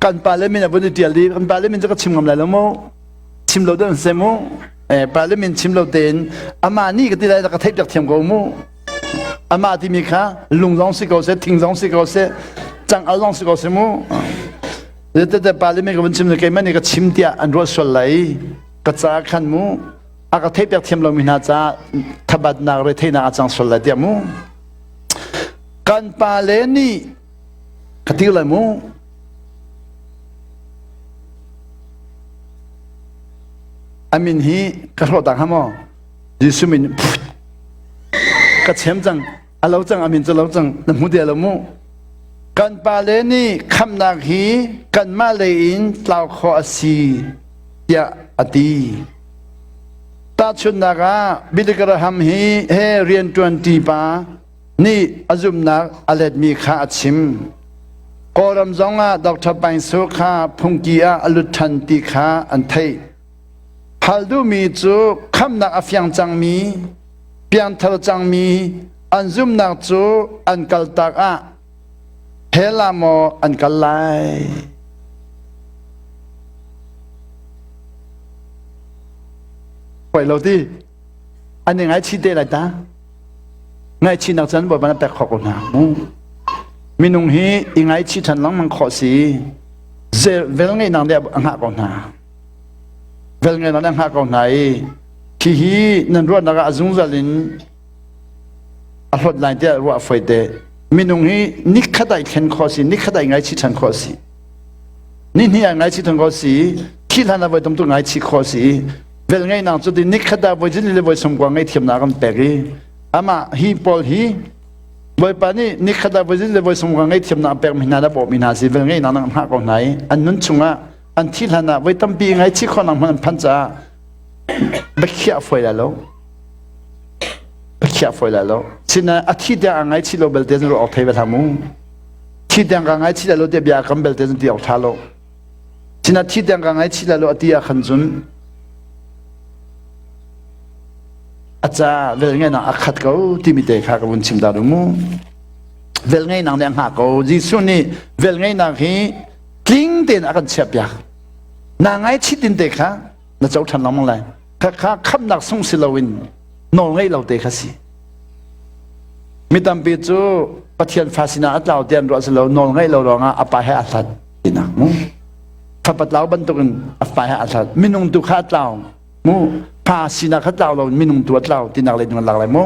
Kan pale min a vun i ṭial i kan pale min cu ka chim ngam lai lo mu. Chim lo deuh se mu. Eh, pale min chim lo tein amah nih ka ti lai ka theih piak thiam ko mu. Amah timi kha lung zong si ko seh, thing zong si ko seh, cang al zong si ko seh mu. Tete pale min ka vun chim keimah nih ka chim tiah an ruah sual lai. Ka ca khan mu a ka theih piak thiam lomi hna caah thabatnak retheihnak a cang sual lai tiah mu. Kan pale nih ka ti lai mu. A min hi ka hrawh tak ha maw? Jesuh min ka chem cang a lo cang a min cu lo cang na hmu te lo mu. Kan pale nih khamhnak hi kanmah lei in tlau khawh a si tiah a ti. Tahchunhnak ah Billy Graham hi he rianṭuanṭi pa nih a zumhnak a letmi kha a chim. Kawlram zongah Dr. Paing Su kha phungki ah a lut ṭhan ti kha an theih. Hal duhmi cu khamhnak a fiang cangmi, piangthar cangmi an zumhnak cu an kaltak ah hell ah maw an kal lai? Poi lo ti. An i ngaichih te lai ta. Ngaihchihnak caan Bawipa na pek khawh ko hna. Minung hi i ngaichih ṭhan lengmang khawh si. Vel ngeihnak nih a hngah ko hna. Vel ngeihnak nih a hngah ko hna i hi hi nan ruahnak ah a zungzal in a hlawt lai tiah ruah foi te. Minung hi nikhat ai thlen khawh si, nikhat ai ngaichih ṭhan khawh si. Ni hnih ai ngaichih ṭhan khawh si. Thih hlan ah voi tam tuk ngaichih khawh si. Vel ngeihnak cu ti nikhat ah voi zili le voi sawmkua ngaihthiamnak an pek i amah hi pawl hi Bawipa nih nikhat ah voi zili le voi sawmkua ngaihthiamnak a pekmi hna le bawhmi hna si vel ngeihnak nan hngah ko hna i an nun chungah an thih hlan ah voi tampi ngaihchih khawhnak hmanh an phanh caah biakhiah fawi lai lo biakhiah fawi lai lo sinain a thi tiang a ngaihchih lo belte zan ruah awk thei ve hlah mu thi tiang ka ngaihchih lai lo tiah bia kam belte zan ti awk ṭha lo Sinah thi tiang ka ngaihchih lai lo a ti ah khan cun a ca velngeihnak a khat ko timi te kha ka vun chim ta mu. Velngeihnak nih a hngah ko. Jesuh nih velngeihnak hi tling tein a kan chiahpiak. Na ngaihchih tin te kha na co ṭhan lengmang lai. Kha kha khamnak sung si loin nawl ngeih lo te kha si. Mi tampi cu Pathian fa sinah a tlau tian ruah si lo nawl ngeih lo ruangah a pa he a hlat. tinak mu fapa tlau bantukin a fa he a hlat minung tu kha a tlau mu fa sinak kha tlau lo minung tu a tlau tinak le ding lak lai mu.